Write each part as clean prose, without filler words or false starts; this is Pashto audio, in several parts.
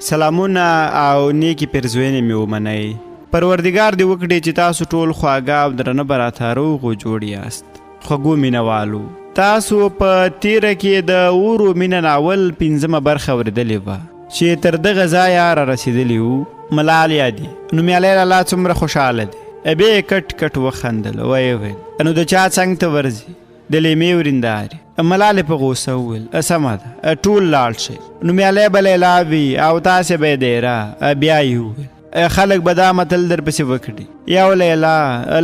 سلامونه او نیکې پیرزوینې مې ومنئ. پروردګار دې وکړي چې تاسو ټول خواږه او درنه به راته روغ و جوړ یاست. خوږو مینوالو، تاسو په تیره کې د اورو مینه ناول پنځمه برخه اورېدلې وه چې تر دغه ځایه را رسېدلي وو. ملال یادي نومیالی لالا څومره خوشحاله دی. بیا یې کټ کټ وخندل، ویې ویل نو د چا څنګ ته ورځي؟ د لیمې وریندارې. ملالې په غوسه وویل سمه ده، ټول لاړ شئ، نومیالی به لیلا وي او تاسې به یې دیره. بیا یې وویل خلک به دا متل در پسې وکړي، یو لیلا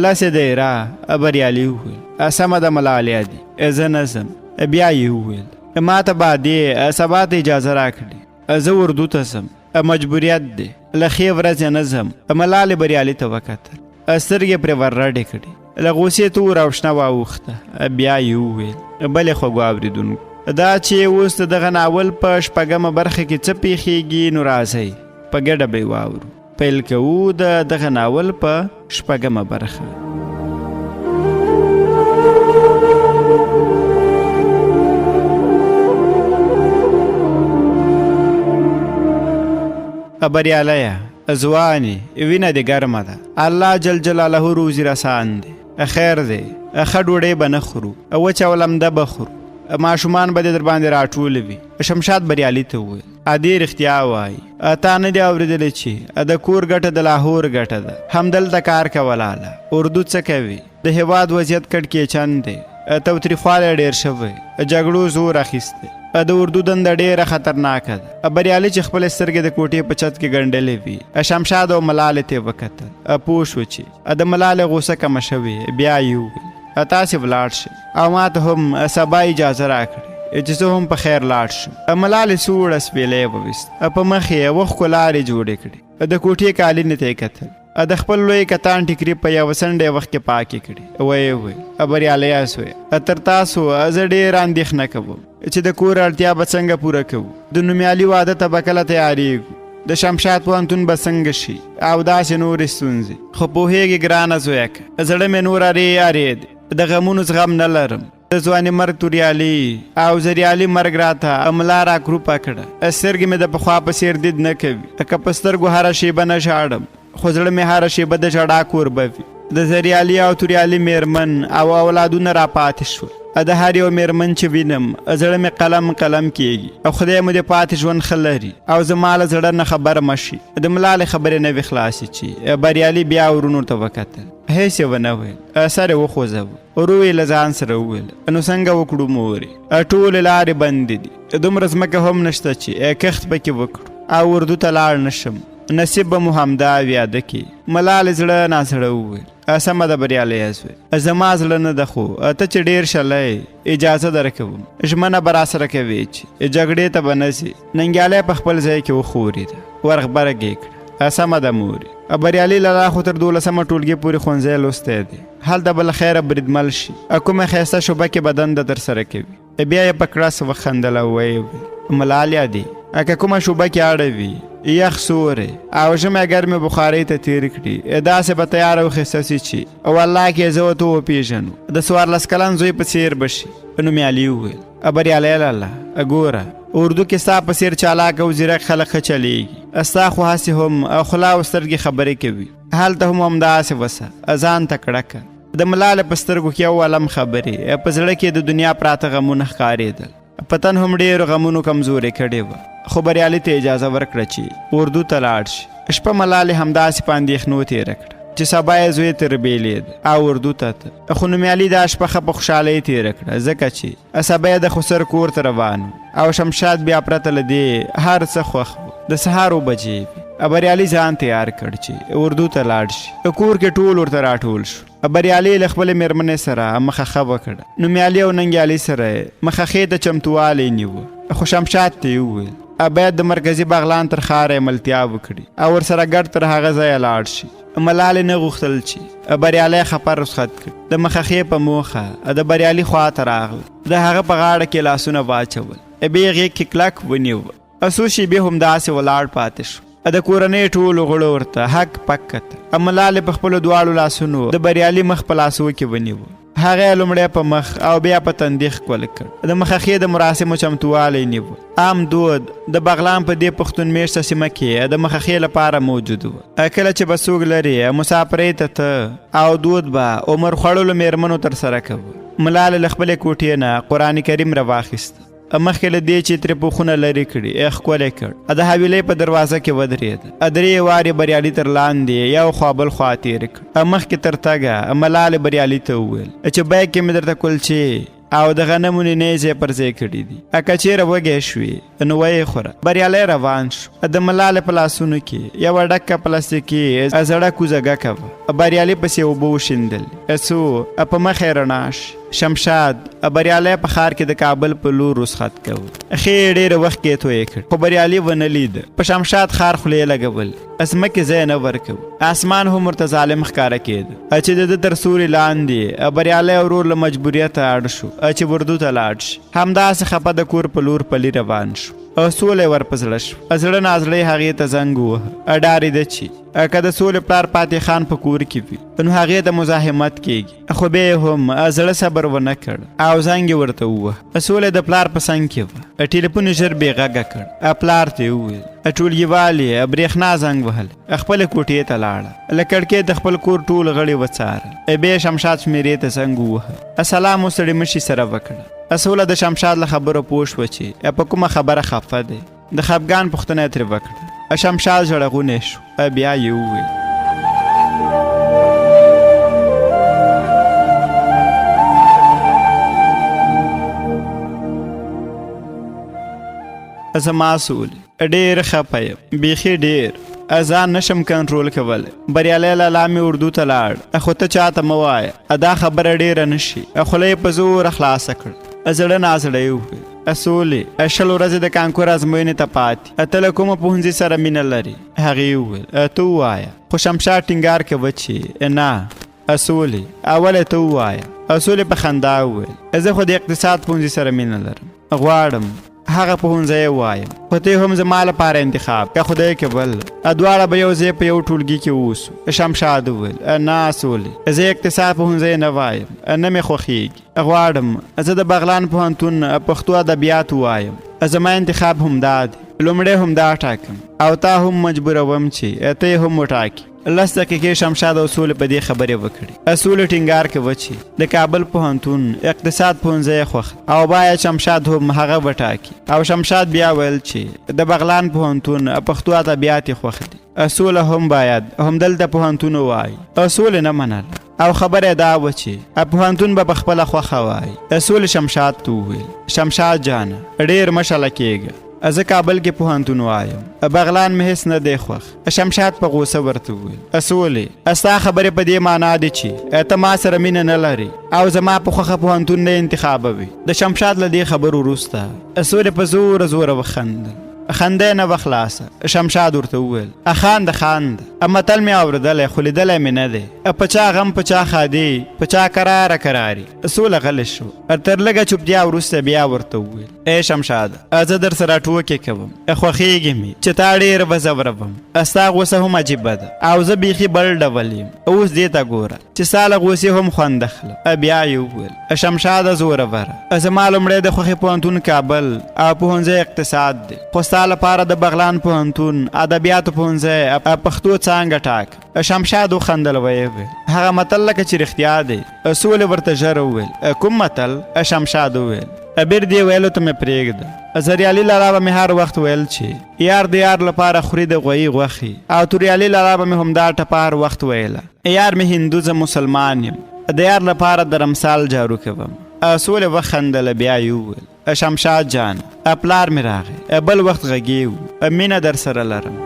لسې دیره. بریالي وویل سمه ده ملالې ادې، زه نه ځم. بیا یې وویل ما ته به ادې سبا ته اجازه راکړي، زه اردو ته ځم، مجبوریت دی، له ښې ورځې نه ځم. ملالې بریالي ته وکتل، سترګې پرې وررډې کړې، له غوسې توره او شنه واوښته. بیا یې وویل بلې خوږو اورېدونکو، دا چې اوس د دغه ناول په شپږمه برخه کې څه پیښیږي، نو راځئ په ګډه به یې واورو. پیل کوو د دغه ناول په شپږمه برخه. بریالیه ځوانې، وینه دې ګرمه ده، الله جل جلاله روزي رسان دی، خیر دی، ښه ډوډۍ به نه خورو، وچه او لمده به خورو، ماشومان به دې در باندې راټول وي. شمشاد بریالي ته وویل ادې رښتیا وایي، تا نه دی اورېدلی چې د کور ګټه د لاهور ګټه ده، همدلته کار کوه لاله، اردو څه کوي، د هېواد وضعیت کړکېچن دی، تاوتریخوالی ډېر شوی، جګړو زور اخیستی، د اردو دنده ډېره خطرناکه ده. بریالي چې خپلې سترګې د کوټې په چت کې ګنډلې وي، شمشاد او ملالې ته یې وکتل، پوه شو چې د ملالې غوسه کمه شوې. بیا یې وویل تاسې ولاړ شئ او ما ته هم سبا اجازه راکړئ چې زه هم په خیر لاړ شم. ملالې سوړ اسویلی وویست، په مخ یې وښکو لارې جوړې کړې، د کوټې کالینې ته یې کتل، د خپل لوی کتان ټیکري په یوه څنډه یې وخت کې پاکې کړې. ویې ویل بریالی زویه، تر تاسو زه ډېره اندېښنه کوم چې د کور اړتیا به څنګه پوره کوو، د نومیالي واده ته به کله تیارېږو، د شمشاد پوهنتون به څنګه شي او داسې نورې ستونزې. خو پوهېږې ګرانه زویکه، زړه مې نور ارې ارې دی، د غمونو زغم نه لرم، د ځواني مرګ توریالي او زریالي مرګ راته ملا را کروپه کړه، سترګې مې د پخوا په څېر دید نه کوي، که په سترګو هره شېبه نه ژاړم خو زړه مې هره شېبه د ژړا کوربه وي. د زریالي او توریالي میرمن او اولادونه را پاتې شول، د هر یو میرمن چې وینم زړه مې قلم قلم کیږي، او خدای مو دې پاتې ژوند ښه لري او زما له زړه نه خبر مه شي. د ملالې خبرې نه وې خلاصې چې بریالي بیا ورونو ته وکتل، هېڅ یې ونه ویل، سر یې وخوځاوه. ورو یې له ځان سره وویل نو څنګه وکړو مورې، ټولې لارې بندې دي، دومره ځمکه هم نشته چې کښت پکې وکړو او اردو ته لاړ نه شم، نصیب به مو همدا وي اده کې. ملالې زړه نازړه وویل سمه ده بریالی زوی، زما زړه نه ده، خو ته چې ډېر شلی اجازه درکوم، ژمنه به راسره کوې چې جګړې ته به نه ځې. ننګیالی په خپل ځای کې وښورېده، ورغبرګ یې کړه سمه ده مورې. بریالي لالا خو تر دولسمه ټولګي پورې ښوونځی لوستی دی، هلته به له خیره بریدمل شي، کومه ښایسته شعبه کې به دنده ترسره کوي. بیا یې په کړس وخندل او ویې ویل ملال یادې که کومه شعبه کې اړوي یخ سوری او ژمی ګرمې بخارۍ ته تېر کړي، داسې به تیار او ښایسته شي چې والله که یې زه ورته وپېژنو د 14 کلن زوی په څېر به شي. نومیالي وویل بریالی لالا ګوره اردو کې ستا په څېر چالاک او ځیرک خلک ښه چلېږي، ستا خو هسې هم خوله او سترګې خبرې کوي، هلته هم همداسې وسه، ځان ته کړه که. د ملالې په سترګو کې یو علم خبرې، په زړه کې د دنیا پراته غمونه ښکارېدل. په تن هم ډېرو غمونو کمزورې کړې وه، خو بریالي ته اجازه ورکړه چې اردو ته لاړ شي. شپه ملالې همداسې په اندېښنو تېره کړه چې سبا یې زوی تربېلېد او اردو ته ته. خو نومیالي دا شپه ښه په خوشحالۍ تېره کړه، ځکه چې سبا یې د خسر کور ته روان و او شمشاد بیا پرته له دې هر څه خوښ و. د سهار 7 بجې وې، بریالي ځان تیار کړ چې اردو ته لاړ شي. کور کې ټول ورته راټول شو. بریالي له خپلې مېرمنې سره مخه ښه وکړه، نومیالي او ننګیالي سره یې مخه ښې ته چمتووالی نیوه، خو شمشاد ته یې وویل باید د مرکزي بغلان تر ښاره یې ملتیا وکړي او ورسره ګډ تر هغه ځایه لاړ شي. ملالې نه غوښتل چې بریالی خپه رخصت کړي، د مخه ښې په موخه د بریالي خوا ته راغله، د هغه په غاړه کې لاسونه واچول، بیا یې غېږ کې کلک ونیوه. څو شېبې همداسې ولاړ پاتې شو. د کورنۍ ټولو غړو ورته هک پک کتل. ملالې په خپلو دواړو لاسونو د بریالي مخ په لاسو کې ونیو. هغه یې لومړی په مخ او بیا په تندي ښکل کړ. د مخخې د مراسمو چمتووالی نیو. عام دود د بغلان په دې پښتون میشته سیمه کې د مخخې لپاره موجود و. کله چې به څوک لرې مسافرۍ ته ته او دود به عمر خوړلو میرمنو ترسره کوه. ملاله له خپلې کوټې نه قرآن کریم راواخیست. مخکې له دې چې ترې پوښونه لرې کړي، ښکل یې کړ. د حویلۍ په دروازه کې ودرېد. درې وارې بریالي تر لاندې یو خوا بل خوا تېر کړ. مخکې تر تګه ملالې بریالي ته وویل چې بیک کې مې درته کلچې او د غنمو نینې ځای پر ځای کړي دي، که چېرې وږی شوې نو ویې خوره. بریالی روان شو. د ملالې په لاسونو کې یوه ډکه پلاستیکي زړه کوزه ګکه وه. بریالي پسې اوبه وشیندلې څو په مخ یې رڼا شي. شمشاد بریالی په ښار کې د کابل په لور رخصت کوه. ښې ډېرې وخت کې تویې کړ، خو بریالي ونه لید. په شمشاد ښار خولې لګول، ځمکې ځای نه ورکوه. اسمان هم ورته ظالم ښکاره کېده چې د ده تر سوري لاندې بریالی ورور له مجبوریته اړ شو چې اردو ته لاړ شي. همداسې خپه د کور په لور پلي روان شو. سوله یې ور په زړه شو. زړه نازړه یې هغې ته زنګ ووهه. ډارېده چې که د سولې پلار پاتې خان په کور کې وي نو هغې ته مزاحمت کېږي، خو بیا یې هم زړه صبر ونه کړ او زنګ یې ورته ووهه. سوله د پلار په څنګ کې وه. ټیلیفون یې ژر بې غږه کړ. پلار ته یې وویل ټولګیوال یې برېښنا زنګ وهل. خپلې کوټې ته لاړه. له کړکۍ د خپل کور ټول غړي وڅارل. بیا یې شمشاد شمېرې ته زنګ ووهه. سلام او ستړي مشي سره وکړه. سوله د شمشاد له خبرو پوه شوه چې په کومه خبره خفه دی. د خفګان پوښتنه یې ترې وکړه. شمشاد ژړغونی شو. بیا یې وویل زما سولې ډېر خفه یم، بیخي ډېر، ځان نشم کنټرول کولی. بریالی لالا مې اردو ته لاړ، خو ته چاته مه وایه، دا خبره ډېره نه شي. خوله یې په زوره خلاصه کړه. زړه نازړه یې وویل سولې 20 ورځې د کانکور ازموینې ته پاتې، ته له کومه پوهنځي سره مینه لرې؟ هغې وویل ته ووایه. خو شمشاد ټینګار کوه چې نه سولې اوله ته ووایه. سولې په خندا وویل زه خو د اقتصاد پوهنځي سره مینه لرم، غواړم هغه پوهنځی وایم، خو ته هم زما لپاره انتخاب که خدای کول دواړه به یو ځای په یو ټولګي کې اوسو. شمشاد وویل نه سولې زه اقتصاد پوهنځی نه وایم، نه مې خوښېږي، غواړم زه د بغلان پوهنتون پښتو ادبیات وایم، زما انتخاب همدا دی، لومړی همدا ټاکم او تا هم مجبوروم چې ته یې هم وټاکې. 10 دقیقې شمشاد او سولې په دې خبرې وکړې. سولې ټینګار کوه چې د کابل پوهنتون اقتصاد پوهنځی خوښ او باید شمشاد هم هغه وټاکي، او شمشاد بیا ویل چې د بغلان پوهنتون پښتو ادبیات یې خوښ دي، سوله هم باید همدلته پوهنتون ووایي. سولې نه منله او خبره دا وه چې پوهنتون به په خپله خوښه وایي. سولې شمشاد ته وویل شمشاد جانه ډېر مه شله کېږه، زه کابل کې پوهنتون وایم، بغلان مې هېڅ نه دی خوښ. شمشاد په غوسه ورته وویل سولې ستا خبرې په دې معنا دي چې ته ما سره مینه نه لرې او زما په خوښه پوهنتون نه انتخابوي. د شمشاد له دې خبرو وروسته سولې په زوره زوره وخندل. خندا یې نه وه خلاصه. شمشاد ورته وویل خانده خانده، متل مې اورېدلی خو لیدلی مې نه دی، په چا غم په چا ښادي په چا کراره کراري. سوله غلې شو. تر لږه چوپتیا وروسته بیا ورته وویل ای شمشاد زه در سره ټوکې کوم، خوښېږي مې چې تا ډېر وځوروم، ستا غوسه هم عجیبه ده او زه بیخي بل ډول یم، اوس دې ته ګوره چې ستا له غوسې هم خوند اخلم. بیا یې وویل شمشاده زوروره، زما لومړی د خوښې پوهنتون کابل او پوهنځی اقتصاد دی، خو ستا لپاره د بغلان پوهنتون ادبیاتو پوهنځی پښتو څانګه ټاکه. شمشاد وخندل ویې ویل هغه متل لکه چې رښتیا دی. سولې ورته ژر وویل کوم متل؟ شمشاد وویل بیر دې ویلو ته مې پرېږده، زریالي لالا به مې هر وخت ویل چې یار د یار لپاره خوري د غویي غوښې، او توریالي لالا به مې همدا ټپه هر وخت ویله یار مې هندو زه مسلمان یم، د یار لپاره د رمسال جارو کوم. سولې وخندله بیا یې وویل شمشاد جان پلار مې راغی، بل وخت غږېږو، مینه در سره لرم.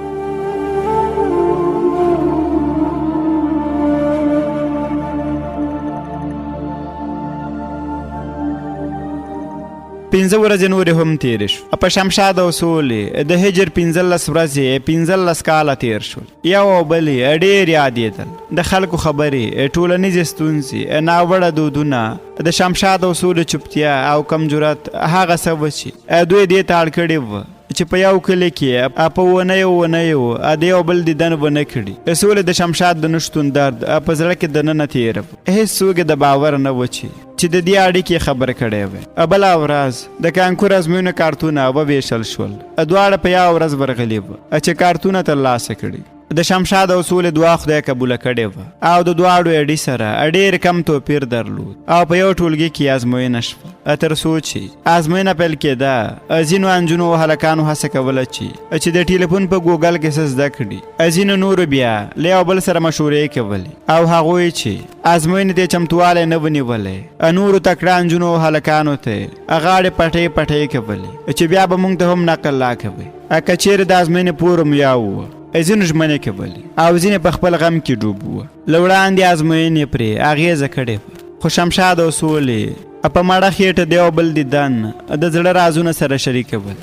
5 ورځې نورې هم تېرې شو. په شمشاد او سولې د هجر 15 ورځې 15 کاله تېر شول. یو او بل یې ډېر یادېدل. د خلکو خبرې، ټولنیزې ستونزې، ناوړه دودونه، د شمشاد او سولې چوپتیا او کم جرأت هغه څه وه چې دوی دې ته اړ کړي وه چې په یو کلي کې په اونیو اونیو د یو بل دیدن ونه کړي. سولې د شمشاد د نشتون درد په زړه کې دننه تېر و. هېڅ څوک یې د باور نه و چې د دې اړیکې خبر کړی وي. بله ورځ د کانکور ازموینو کارتونه وویشل شول. دواړه په یوه ورځ ورغلي وو چې کارتونه ترلاسه کړي. د شمشاد او سولې دعا خدای قبوله کړې وه او د دواړو اډي سره ډېر کم توپیر درلود او په یو ټولګي کې ازموینه شوه. تر څو چې ازموینه پیل کېده، ځینو انجونو او هلکانو هڅه کوله چې د ټلیفون په ګوګل کې څه زده کړي. ځینو نورو بیا له یو بل سره مشورې کولې او هغوی چې ازموینې ته چمتووالی نه و نیولی، نورو تکړه انجونو او هلکانو ته غاړې پټۍ پټۍ کولې چې بیا به موږ ته هم نقل راکوي که چیرې د ازموینې پور مو یا و. ځینو ژمنې کولې او ځینې په خپل غم کې ډوب وو. له وړاندې ازموینې پرې اغېزه کړې وه، خو شمشاد او سولې په مړه خېټه د یو بل دیدن د زړه رازونه سره شریکول.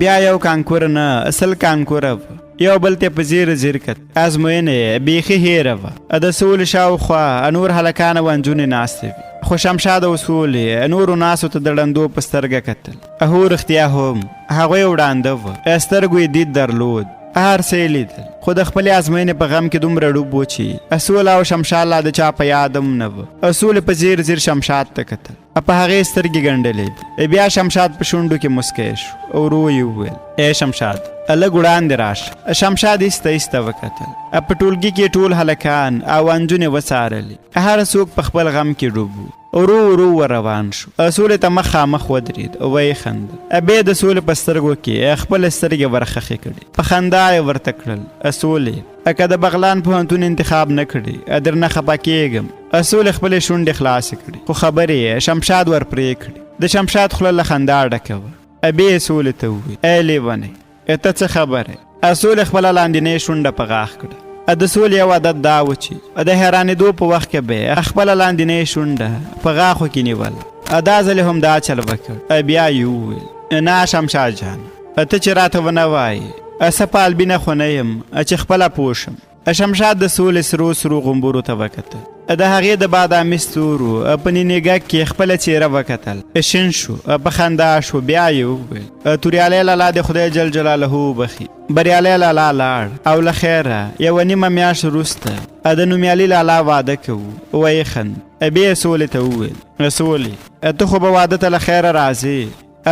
بیا یو کانکور نه، 100 کانکوره وه. یو بل ته په ځیر ځیر کتل. ازموینه یې بیخي هېره وه. د سولې شاوخوا نور هلکان او نجونې ناستې وې، خو شمشاد او سولې نورو ناستو ته د ړندو په سترګه کتل. هو، رښتیا هم هغوی وړانده وه، سترګو یې دید درلود، هر څه یې لیدل، خو د خپلې ازموینې په غم کې دومره ډوب و چې سوله او شمشاد لا د چا په یاد هم نه وه. سولې په ځیر ځیر شمشاد ته کتل، په هغې سترګې ګنډلې دي. بیا شمشاد په شونډو کې موسکی شو، ورو یې وویل: ای شمشاد، لږ وړاندې راشه. شمشاد ایسته ایسته وکتل. په ټولګي کې ټول هلکان او انجونې وڅارلې، هر څوک په خپل غم کې ډوب وو. ورو ورو ور روان شو، سولې ته مخامخ ودرېد، ویې خندل. بیا د سولې په سترګو کې خپلې سترګې ورخښې کړې، په خندا یې ورته کړل: سولې، که د بغلان پوهنتون انتخاب نه کړې درنه خپه کېږم. سولې خپلې شونډې خلاصې کړې، خو خبرې یې شمشاد ور پرې کړې. د شمشاد خوله له خندا ډکه وه. بیا یې سولې ته وویل: ای لیونی، ته څه خبره؟ سولې خپله لاندینۍ شونډه په غاښ کړه. د سولې یو عادت دا و چې د حیرانېدو په وخت کې به یې خپله لاندینۍ شونډه په غاښو کې نیوله. دا ځل هم دا چل وکړ. بیا یې وویل: نه شمشاد جان، ته چې راته ونه وایې، څه پالبینه خو نه یم چې خپله پوه شم. شمشاد د سولې سرو سرو غومبورو ته وکتل. د هغې د بادامي ستورو په نینېږک کې خپله څېره وکتل. شین شو، په خندا شو. بیا یې وویل: توریالی لالا د خدای جل جلاله وبخي. بریالی لالا لاړ او له خیره یوه نیمه میاشت وروسته د نومیالي لالا واده کوو. ویې خند. بیا یې سولې ته وویل: سولې، ته خو به واده ته له خیره راځې؟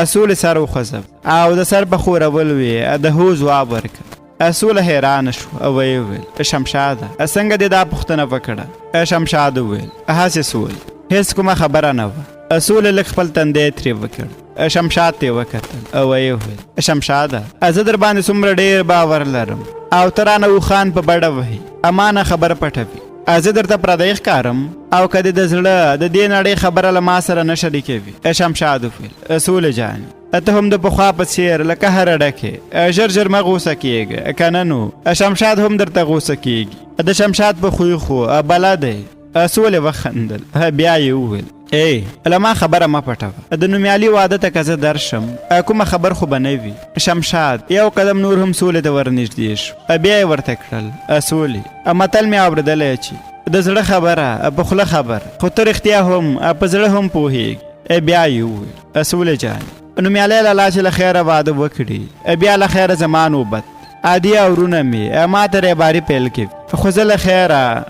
سولې سر وخوځوه او د سر په ښورولو یې د هو ځواب ورکړ. سوله حیرانه شو او ویې ویل: شمشاده، څنګه دې دا پوښتنه وکړه؟ شمشاد وویل: هسې سول، هېڅ کومه خبره نه وه. سولې لږ خپل تندی ترې وکړ. شمشاد ته یې وکتل او ویې ویل: شمشاده، زه در باندې څومره ډېر باور لرم او ته رانه اوښان په بډه وهې، امانه خبره پټوي. زه درته پردی ښکارم او که دې د زړه د دې نړۍ خبره له ما سره نه شریکوي؟ شمشاد وویل: سولې جانې، ته هم د پخوا په څېر له قهره ډکې، ژر ژر مه غوسه کېږه، که نه نو شمشاد هم درته غوسه کېږي. د شمشاد په خوی خو بلد دی. سولې وخندل. بیا یې وویل: ای، له ما خبره مه پټوه، د نومیالي واده ته که زه درشم کومه خبر خو به نه وي؟ شمشاد یو قدم نور هم سولې ته ورنږدې شو. بیا یې ورته کړل: سولې، متل مې اورېدلی چې د زړه خبره په خوله خبره، خو ته رښتیا هم په زړه هم پوهېږې. بیا یې وویل: سولې جان، نومیالی لالا چې له خیره واده وکړي، بیا له خیره زما نوبت. عادي اورونه مې ما ته ریباري پیل کوي، خو زه له خیره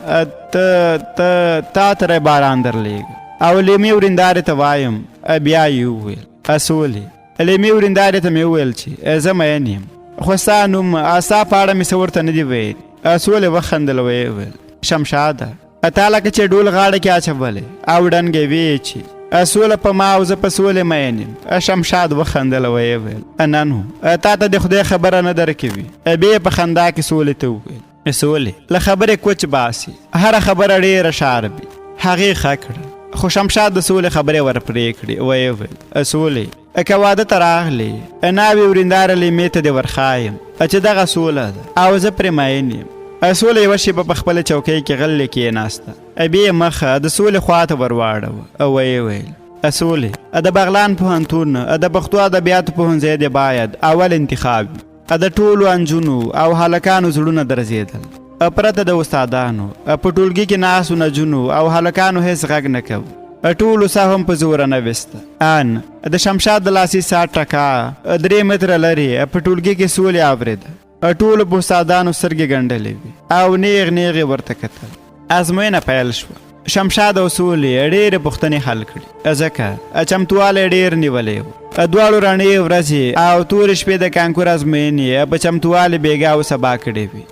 ته ته تا ته ریباران درلېږم او لیمې وریندارې ته وایم. بیا یې وویل: سولې، لیمې وریندارې ته مې وویل چې زه مین یم، خو ستا نوم ستا په اړه مې څه ورته نه دي ویلي. سولې وخندل، ویې ویل: شمشاده، تا لکه چې ډول غاړه کې اچولې او ډنګوې یې چې سوله په ما او زه په سولې مین یم. شمشاد وخندل، ویې ویل: نه نو تا ته د خدای خبره نه درکوي. بیا یې په خندا کې سولې ته وویل: سولې، له خبرې کوچ باسي، هره خبره ډېره شاربي. هغې ښه کړه، خو شمشاد د سولې خبرې ورپرې کړې، ویې ویل: سولې، که واده ته راغلې، ناوې ورینداره لیمې ته دې ورښایم چې دغه سوله ده او زه پرې مین یم. سوله یوه شېبه په خپله چوکۍ کې غلې کېناسته، بیا یې مخ د سولې خوا ته ورواړوه او ویې ویل: سولې، د بغلان پوهنتون د پښتو ادبیاتو پوهنځی دې باید اول انتخاب وي. د ټولو انجونو او هلکانو زړونه درزېدل، پرته د استادانو په ټولګي کې ناستو نجونو او هلکانو هېڅ غږ نه کوه. ټولو ساه هم په زوره نه ویسته. ان د شمشاد د لاسي ساعت ټکا 3 متره لرې په ټولګي کې سولې اورېده. ټولو په استادانو سترګې ګنډلې وې او نیغ نیغ یې ورته کتل. ازموینه پیل شوه. شمشاد او سولې ډېرې پوښتنې حل کړې، ځکه چمتووالی ډېر نیولی و. دواړو رڼې ورځې او تورې شپې د کانکور ازموینې په چمتووالي بېګا او سبا کړې وې.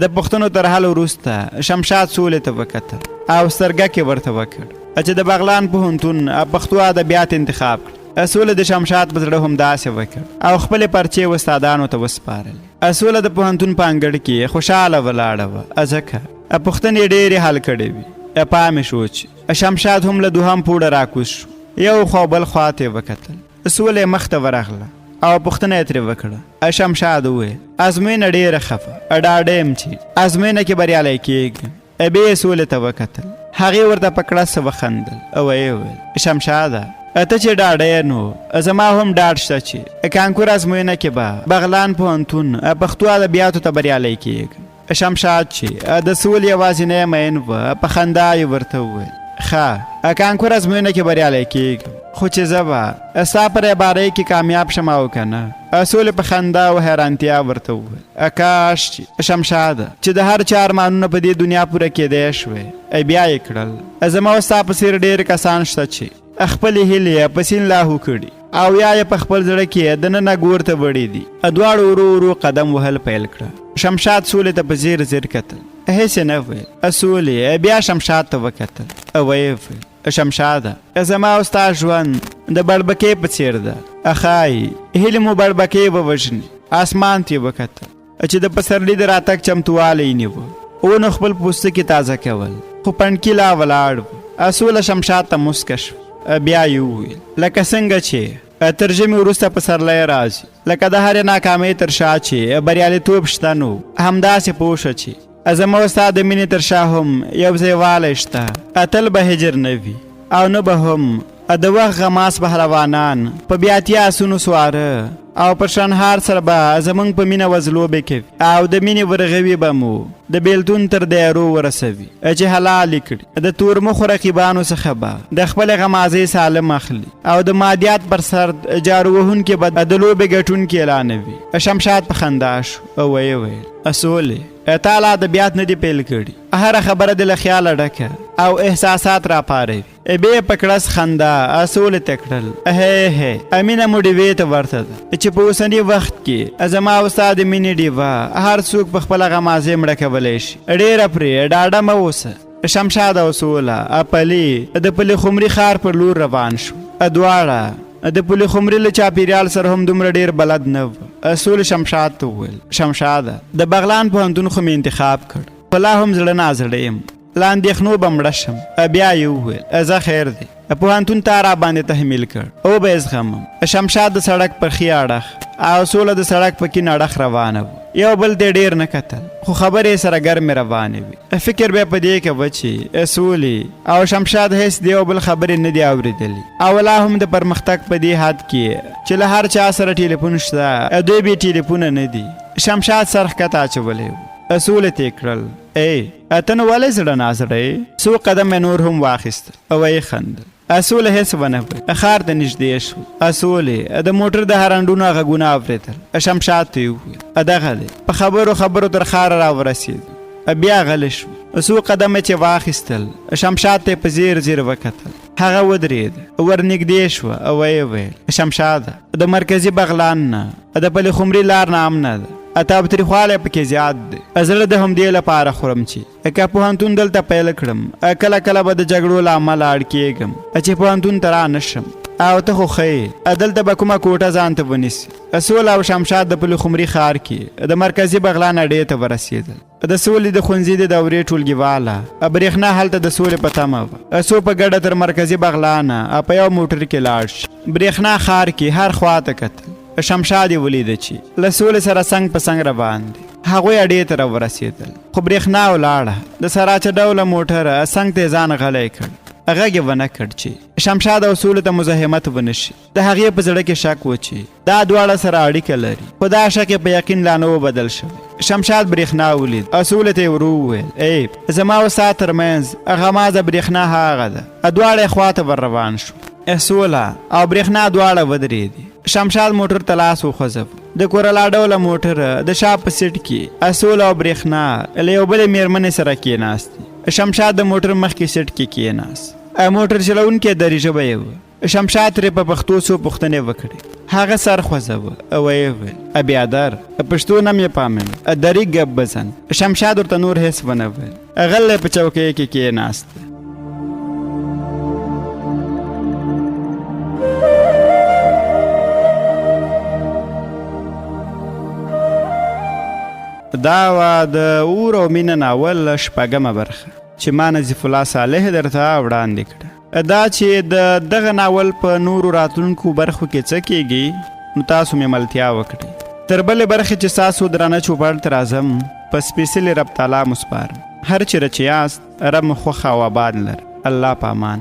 د پوښتنو تر حل وروسته شمشاد سولې ته وکتل او سترګک یې ورته وکړ چې د بغلان پوهنتون پښتو ادبیات انتخاب کړي. سوله د شمشاد په زړه همداسې وکړ او خپلې پرچې استادانو ته وسپارلې. سوله د پوهنتون په انګړ کې خوشحاله ولاړه وه، ځکه پوښتنې ډېرې حل کړې وې. پام یې شو چې شمشاد هم له دوهم پوړه راکوز شو. یو خوا بل خوا ته یې وکتل. سوله یې مخته ورغله او پوښتنه یې ترې وکړه. شمشاد وویل ازموینه ډېره ښه وه، ډاډه یم چې ازموینه کې بریالی کېږم. بیا یې سولې ته وکتل. هغې ورته په کړس وخندل او ویې ویل شمشاده ته چې ډاډه یې نو زما هم ډاډ شته چې کانکور ازموینه کې به بغلان پوهنتون پښتو ادبیاتو ته بریالی کېږم. شمشاد چې د سولې یوازینی مین و په خندا یې ورته وویل ښه کانکور ازموینه کې بریالی کېږم، خو چې زه به ستا په رهبرۍ کې کامیاب شم او که نه. سولې په خندا او حیرانتیا ورته وویل کاش چې شمشاده چې د هر چا ارمانونه په دې دنیا پوره کېدی شوی بیا یې کړل. زما او ستا په څېر ډېر کسان شته چې خپلې هیلې یې په سیند لاهو کړي او یا یې په خپل زړه کې دننه ګور ته وړي دي. دواړو ورو ورو قدم وهل پیل کړه. شمشاد سولې ته په ځیر ځیر کتل، هېڅ یې نه ویل. سولې بیا شمشاد ته وکتل او ویې ویل شمشاده زما او ستا ژوند د بړبکې په څېر ده، ښایي هیلې مو بړبکې ووژني. اسمان ته یې وکتل چې د پسرلي د راتګ چمتووالی یې نیوه. ونو خپل پوستکي تازه کول، خو پنډکي لا ولاړ و. سوله شمشاد ته موسکه شوه. بیا یې وویل لکه څنګه چې تر ژمي وروسته پسرلی راځي، لکه د هرې ناکامۍ تر شا چې بریالیتوب شته، نو همداسې پوه شه چې زما او ستا د مینې تر شا هم یو ځایوالی شته. تل به هجر نه وي او نه به هم د وخت غماس پهلوانان په بیاتي آسونو سواره او په شنهار سره به زمونږ په مینه وزلوبې کوي او د مینې ورغوي به مو د بیلتون تر دیرو ورسوي چې حلال کړي. د تورمخو رقیبانو څخه به د خپلې غمازۍ سالم اخلي او د مادیات پر سر جارو وهونکي به د لوبې ګټونکي اعلانوي. شمشاد په خندا شو او ویې ویل سولې تا لا ادبیات نه دي پیل کړي، هره خبره دې له خیاله ډکه او احساسات راپاروي. بیا یې په کړس خندا سولې ته کړل هی هی امینه مو ډیوې ته ورته ده چې په اوسني وخت کې زما او ستا د مینې ډیوه هر څوک په خپله غمازۍ مړه کولی شي، ډېره پرې ډاډه مه اوسه. شمشاد او سوله پلي د پلي خمري ښار پر لور روان شو. دواړه د پلي خمري له چاپیریال سره هم دومره ډېر بلد نه و. سولې شمشاد ته وویل شمشاده د بغلان پوهنتون خو مې انتخاب کړ، خو لا هم زړه نازړه یم، له اندېښنو به مړه شم. بیا یې وویل ځه خیر دی، پوهنتون تا را باندې تحمیل کړ او به یې زغمم. شمشاد د سړک پر ښي اړخ او سوله د سړک په کین اړخ روانه وو. یو بل ته ډېر نه کتل، خو خبرې یې سره ګرمې روانې وې. فکر به په دې کوه چې سولې او شمشاد هېڅ د یو بل خبرې نه دي اورېدلې او لا هم د پرمختګ په دې حد کې چې له هر چا سره ټیلیفون شته، دوی بې ټیلیفونه نه دي. شمشاد سر ښکته اچولی و. سولې ته یې کړل ای ته نو ولې زړه نازړه یې؟ څو قدمه یې نور هم واخیستل او ویې خندل. سوله هېڅ ونه ویل. ښار ته نږدې شو. سولې د موټر د هرنډونو غږونه اورېدل. شمشاد ته یې وویل دغه دی. په خبرو خبرو تر ښاره راورسېدو. بیا غلی شو. څو قدمه چې واخیستل، شمشاد ته یې په ځیر ځیر وکتل. هغه ودرېد، ورنږدې شوه او ویې ویل شمشاده د مرکزي بغلان نه د پلي خمري لار ناامنه ده، تاوتریخوالی پکې زیات دی، زړه د همدې لپاره خورم چې که پوهنتون دلته پیل کړم کله کله به د جګړو له امله اړ کېږم چې پوهنتون ته را نه شم، او ته خو ښه یې، دلته به کومه کوټه ځان ته ونیسې. سوله او شمشاد د پلخمري ښار کې د مرکزي بغلان اډې ته ورسېدل. د سولې د ښوونځي د دورې ټولګیواله برېښنا هلته د سولې په تمه وه، څو په ګډه تر مرکزي بغلانه په یو موټر کې لاړ شي. برېښنا ښار کې هر خوا ته کتل. شمشاد یې ولیده چې له سولې سره څنګ په څنګ روان دی. هغوی اډې ته راورسېدل، خو برېښنا ولاړه. د سراچه ډوله موټر څنګ ته یې ځان غلی کړ. غږ یې ونه کړ چې شمشاد او سولې ته مزاحمت ونه شي. د هغې په زړه کې شک و چې دا دواړه سره اړیکه لري، خو دا شک یې په یقین لا نه و بدل شوی. شمشاد برېښنا ولید او سولې ته یې ورو وویل: ای زما او ستا ترمنځ غمازه برېښنا هغه ده. دواړه یې خوا ته ور روان شو. سوله او برېښنا دواړه ودرېدې. شمشاد موټر ته لاس وخوځوه. د کورلا ډوله موټر د شا په سیټ کې سوله او برېښنا له یو بلې میرمنې سره کېناستې. شمشاد د موټر مخکې سیټ کې کېناست. موټر چلوونکی دري ژبه یې و. شمشاد ترې په پښتو څو پوښتنې وکړې. هغه سر خوځوه او ویې ویل: بیادر، پښتو نه مې فهمم، دري ګپ بزن. شمشاد ورته نور هېڅ ونه ویل. غلی په چوکۍ کې کېناست. دا وه د اور او مینه ناول شپږمه برخه چې ما نظیف الله صالح درته وړاندې کړه. دا چې د دغه ناول په نورو راتلونکو برخو کې څه کیږي، نو تاسو مې ملتیا وکړئ. تر بلې برخې چې ستاسو درانه چوپړ ته راځم، په سپېڅلي رب تعالی مو سپارم. هر چېرې چې یاست، رب مو خوښ او آباد لره. الله په امان.